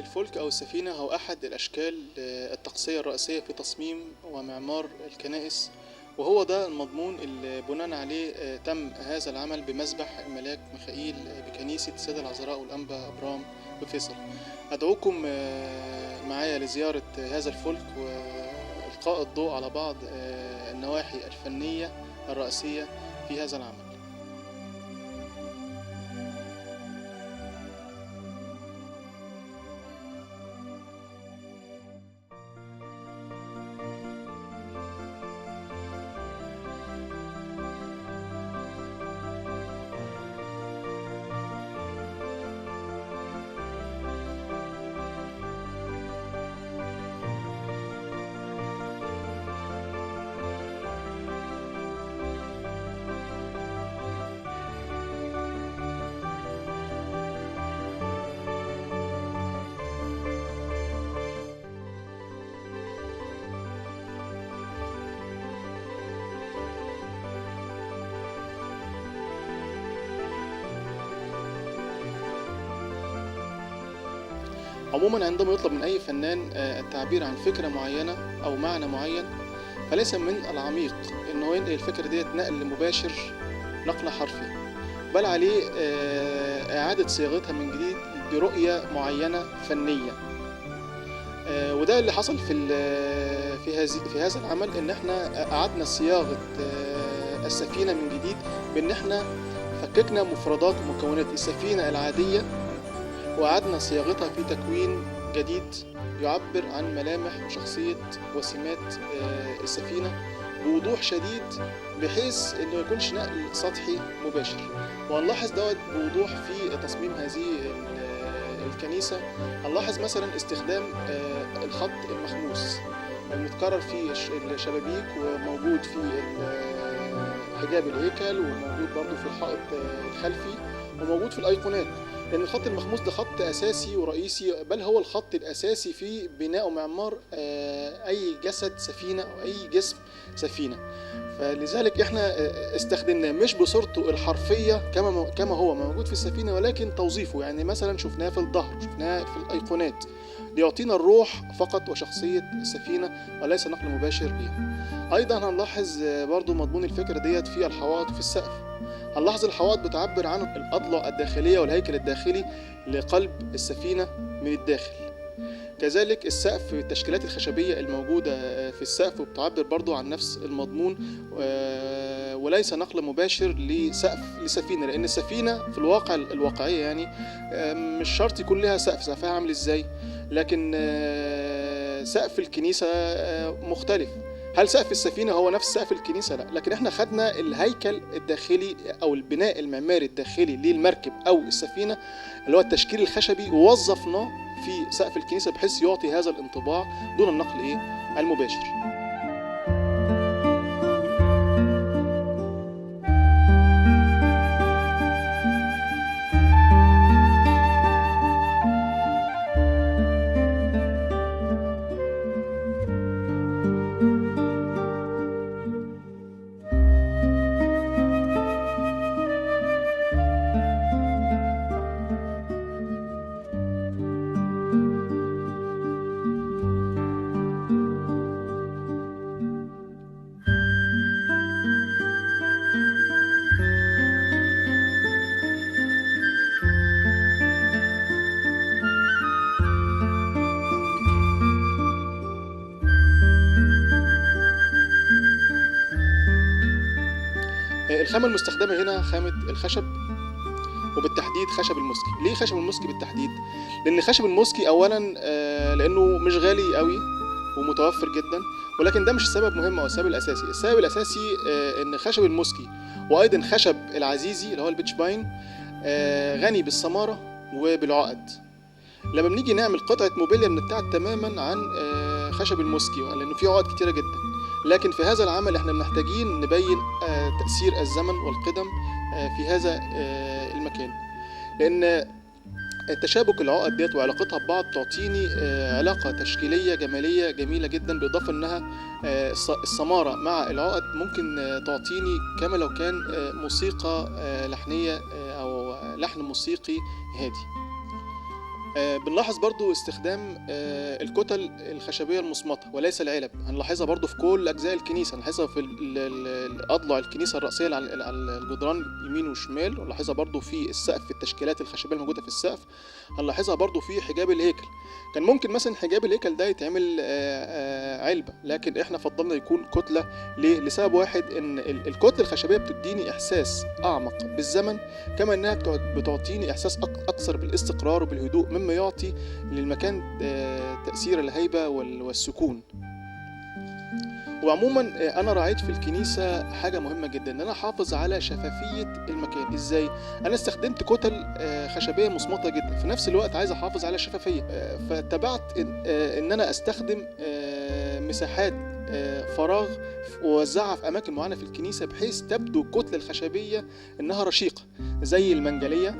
الفلك أو السفينة هو أحد الأشكال الطقسية الرئيسية في تصميم ومعمار الكنائس، وهو ده المضمون اللي بناء عليه تم هذا العمل بمذبح الملاك ميخائيل بكنيسة السيدة العذراء والأنبا أبرام بفيصل. أدعوكم معايا لزيارة هذا الفلك وإلقاء الضوء على بعض النواحي الفنية الرئيسية في هذا العمل. عموما عندما يطلب من أي فنان التعبير عن فكرة معينة أو معنى معين، فليس من العميق أنه ينقل الفكرة ديت نقل مباشر، نقل حرفي، بل عليه إعادة صياغتها من جديد برؤية معينة فنية. وده اللي حصل في هذا العمل، إن احنا أعدنا صياغة السفينة من جديد بإن احنا فككنا مفردات ومكونات السفينة العادية وأعدنا صياغتها في تكوين جديد يعبر عن ملامح وشخصية وسمات السفينة بوضوح شديد، بحيث إنه يكونش نقل سطحي مباشر. وهنلاحظ دوت بوضوح في تصميم هذه الكنيسة. هنلاحظ مثلا استخدام الخط المخموس المتكرر في الشبابيك، وموجود في حجاب الهيكل، وموجود برضو في الحائط الخلفي، وموجود في الأيقونات. لأن الخط المخموس ده خط أساسي ورئيسي، بل هو الخط الأساسي في بناء ومعمار أي جسد سفينة أو أي جسم سفينة. فلذلك إحنا استخدمناه مش بصورته الحرفية كما هو موجود في السفينة، ولكن توظيفه. يعني مثلا شفناه في الظهر، شفناه في الأيقونات، ليعطينا الروح فقط وشخصية السفينة وليس نقل مباشر ليها. أيضا هنلاحظ برضو مضمون الفكرة ديت في الحوائط وفي السقف. هنلاحظ الحوائط بتعبر عن الأضلاع الداخلية والهيكل الداخلي لقلب السفينة من الداخل. كذلك السقف، التشكيلات الخشبية الموجودة في السقف بتعبر برضو عن نفس المضمون، وليس نقل مباشر لسقف لسفينة، لأن السفينة في الواقع الواقعية يعني مش شرط يكون لها سقف، سقفها عامل إزاي، لكن سقف الكنيسة مختلف. هل سقف السفينة هو نفس سقف الكنيسة؟ لا، لكن احنا خدنا الهيكل الداخلي او البناء المعماري الداخلي للمركب او السفينة اللي هو التشكيل الخشبي، ووظفناه في سقف الكنيسة بحيث يعطي هذا الانطباع دون النقل المباشر. الخامة المستخدمة هنا خامة الخشب، وبالتحديد خشب الموسكي. ليه خشب الموسكي بالتحديد؟ لأن خشب الموسكي أولا لأنه مش غالي قوي ومتوفر جدا، ولكن ده مش السبب مهم أو السبب الأساسي. السبب الأساسي إن خشب الموسكي وأيضا خشب العزيزي اللي هو ال pitch pine غني بالسمارة وبالعقد. لما بنيجي نعمل قطعة موبيليا بنبتعد تماما عن خشب الموسكي لأنه فيه عقد كتيرة جدا، لكن في هذا العمل احنا محتاجين نبين تأثير الزمن والقدم في هذا المكان، لأن تشابك العقد ديت وعلاقتها ببعض تعطيني علاقة تشكيلية جمالية جميلة جدا، بالإضافة إنها السمارة مع العقد ممكن تعطيني كما لو كان موسيقى لحنية أو لحن موسيقي هادي. بنلاحظ برضو استخدام الكتل الخشبية المصمتة وليس العلب، هنلاحظها برضو في كل أجزاء الكنيسة، هنلاحظها في أضلاع الكنيسة الرأسية على الجدران يمين وشمال، ونلاحظها برضو في السقف في التشكيلات الخشبية الموجودة في السقف، هنلاحظها برضو في حجاب الهيكل. كان ممكن مثلا حجاب الهيكل ده يتعمل علبة، لكن احنا فضلنا يكون كتلة. ليه؟ لسبب واحد، ان الكتلة الخشبية بتديني إحساس أعمق بالزمن، كما انها بتعطيني إحساس أكثر بالاستقرار وبالهدوء، مما يعطي للمكان تأثير الهيبة والسكون. وعموما أنا راعيت في الكنيسة حاجة مهمة جدا، إن أنا أحافظ على شفافية المكان. إزاي؟ أنا استخدمت كتل خشبية مصمتة جدا، في نفس الوقت عايز أحافظ على الشفافية، فاتبعت إن أنا أستخدم مساحات فراغ ووزعها في أماكن معينة في الكنيسة، بحيث تبدو الكتلة الخشبية إنها رشيقة، زي المنجلية،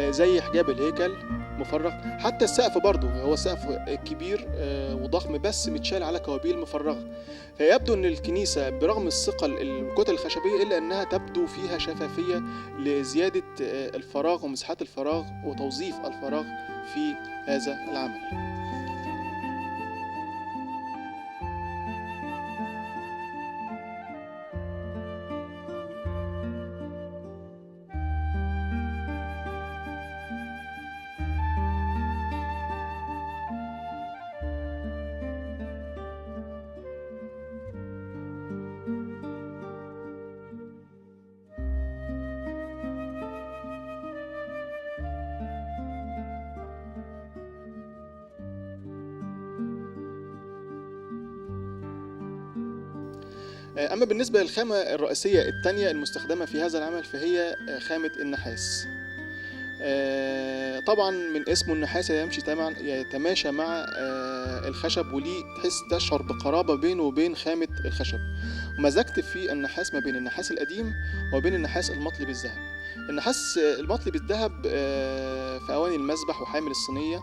زي حجاب الهيكل مفرغ، حتى السقف برضه هو سقف كبير وضخم بس متشال على كوابيل مفرغة. فيبدو ان الكنيسة برغم الثقل الكتل الخشبية الا انها تبدو فيها شفافية لزيادة الفراغ ومساحات الفراغ وتوظيف الفراغ في هذا العمل. أما بالنسبة للخامة الرئيسية الثانية المستخدمة في هذا العمل فهي خامة النحاس. طبعا من اسمه النحاس يمشي طبعا يتماشى مع الخشب، وليه تحس تشعر بقرابة بينه وبين خامة الخشب. ومزجت في النحاس ما بين النحاس القديم وبين النحاس المطلي بالذهب. النحاس المطلي بالذهب في أواني المذبح وحامل الصينية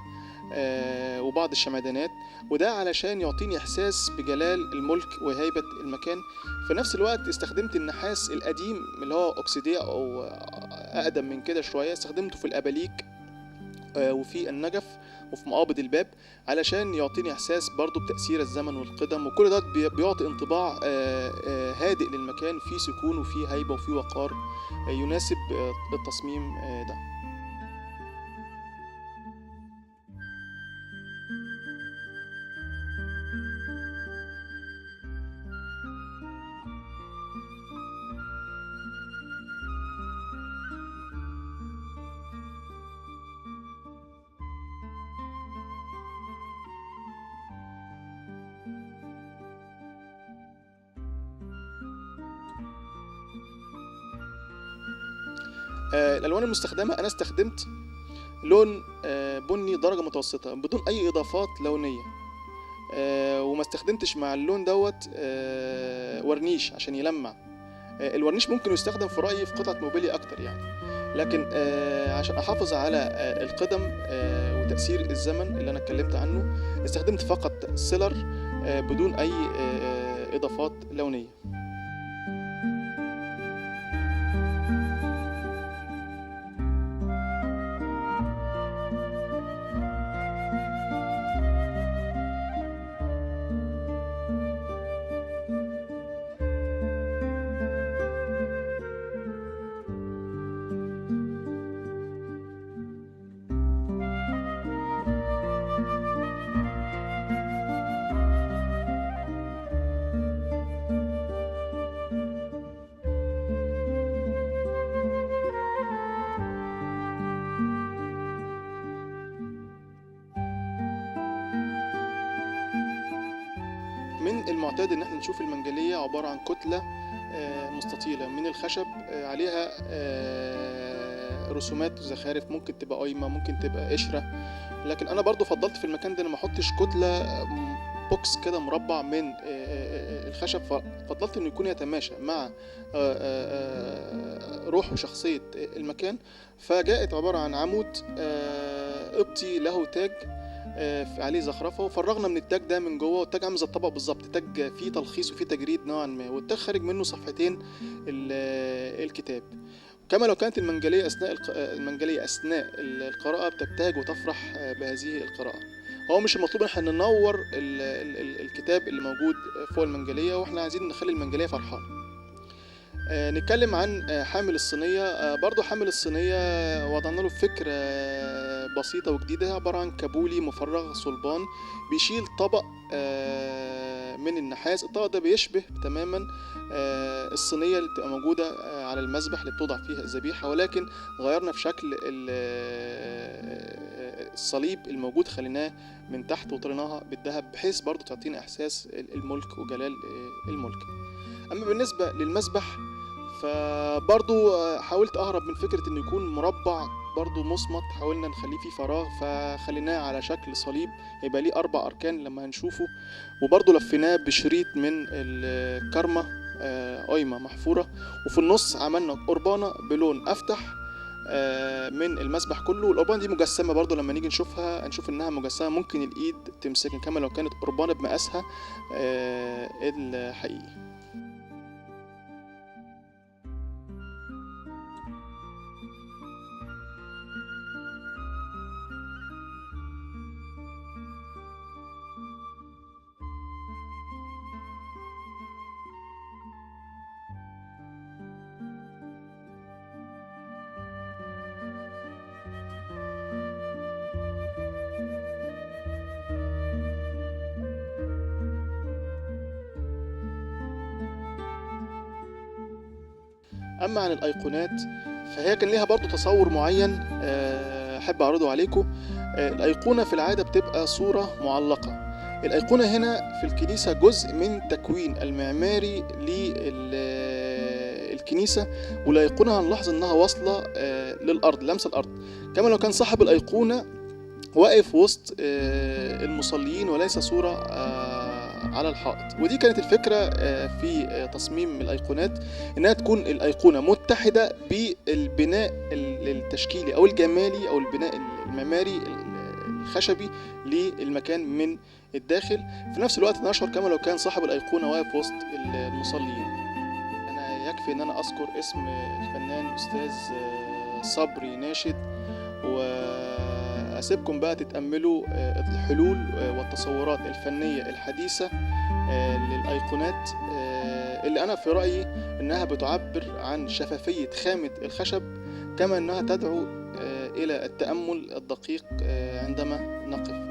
وبعض الشمعدانات، وده علشان يعطيني إحساس بجلال الملك وهيبة المكان. في نفس الوقت استخدمت النحاس القديم اللي هو أكسيدية أو أقدم من كده شوية، استخدمته في الأباليك وفي النجف وفي مقابض الباب، علشان يعطيني إحساس برضو بتأثير الزمن والقدم، وكل ده بيعطي انطباع هادئ للمكان، فيه سكون وفيه هيبة وفيه وقار يناسب التصميم ده. الألوان المستخدمة، أنا استخدمت لون بني درجة متوسطة بدون أي إضافات لونية، وما استخدمتش مع اللون دوت ورنيش عشان يلمع. الورنيش ممكن يستخدم في رأيي في قطعة موبيليا أكتر يعني، لكن عشان أحافظ على القدم وتأثير الزمن اللي أنا اتكلمت عنه، استخدمت فقط sealer بدون أي إضافات لونية. من المعتاد ان احنا نشوف المنجلية عبارة عن كتلة مستطيلة من الخشب عليها رسومات وزخارف، ممكن تبقى قايمة ممكن تبقى قشرة، لكن انا برضو فضلت في المكان ده ان ما احطش كتلة box كده مربع من الخشب، فضلت انه يكون يتماشى مع روح وشخصية المكان. فجاءت عبارة عن عمود قبطي له تاج عليه زخرفه، وفرغنا من التاج ده من جوه، والتاج عامل زي الطبق بالظبط، تاج فيه تلخيص وفيه تجريد نوعا ما، والتاج خارج منه صفحتين الكتاب. كما لو كانت المنجلية أثناء القراءة بتبتهج وتفرح بهذه القراءة. هو مش المطلوب ان احنا ننور الكتاب اللي موجود فوق المنجلية، واحنا عايزين نخلي المنجلية فرحانة. نتكلم عن حامل الصينية. برضو حامل الصينية وضعنا له فكرة بسيطة وجديدة، عبارة عن كابولي مفرغ صلبان بيشيل طبق من النحاس. الطبق ده بيشبه تماما الصينية اللي بتبقى موجودة على المذبح اللي بتوضع فيها الذبيحة، ولكن غيرنا في شكل الصليب الموجود، خليناه من تحت وطريناها بالذهب بحيث برضو تعطينا إحساس الملك وجلال الملك. أما بالنسبة للمذبح فبرضو حاولت أهرب من فكرة إنه يكون مربع برضو مصمت، حاولنا نخليه فيه فراغ فخليناه على شكل صليب، هيبقى ليه 4 أركان لما هنشوفه، وبرضو لفيناه بشريط من الكرمة قايمة محفورة، وفي النص عملنا قربانة بلون أفتح من المسبح كله. والقربانة دي مجسمة برضو، لما نيجي نشوفها نشوف إنها مجسمة، ممكن الإيد تمسكها كما لو كانت قربانة بمقاسها الحقيقي. أما عن الأيقونات فهي كان ليها برضو تصور معين أحب أعرضه عليكم. الأيقونة في العادة بتبقى صورة معلقة. الأيقونة هنا في الكنيسة جزء من تكوين المعماري للكنيسة، والأيقونة هنلاحظ إنها واصلة للأرض، لمس الأرض، كما لو كان صاحب الأيقونة واقف وسط المصلين وليس صورة على الحائط. ودي كانت الفكرة في تصميم الأيقونات، إنها تكون الأيقونة متحدة بالبناء التشكيلي أو الجمالي أو البناء المعماري الخشبي للمكان من الداخل، في نفس الوقت نشعر كما لو كان صاحب الأيقونة واقف وسط المصلين. أنا يكفي إن أنا أذكر اسم الفنان أستاذ صبري ناشد، وأسيبكم بقى تتأملوا الحلول والتصورات الفنية الحديثة للأيقونات اللي أنا في رأيي إنها بتعبر عن شفافية خامة الخشب، كما إنها تدعو إلى التأمل الدقيق عندما نقف.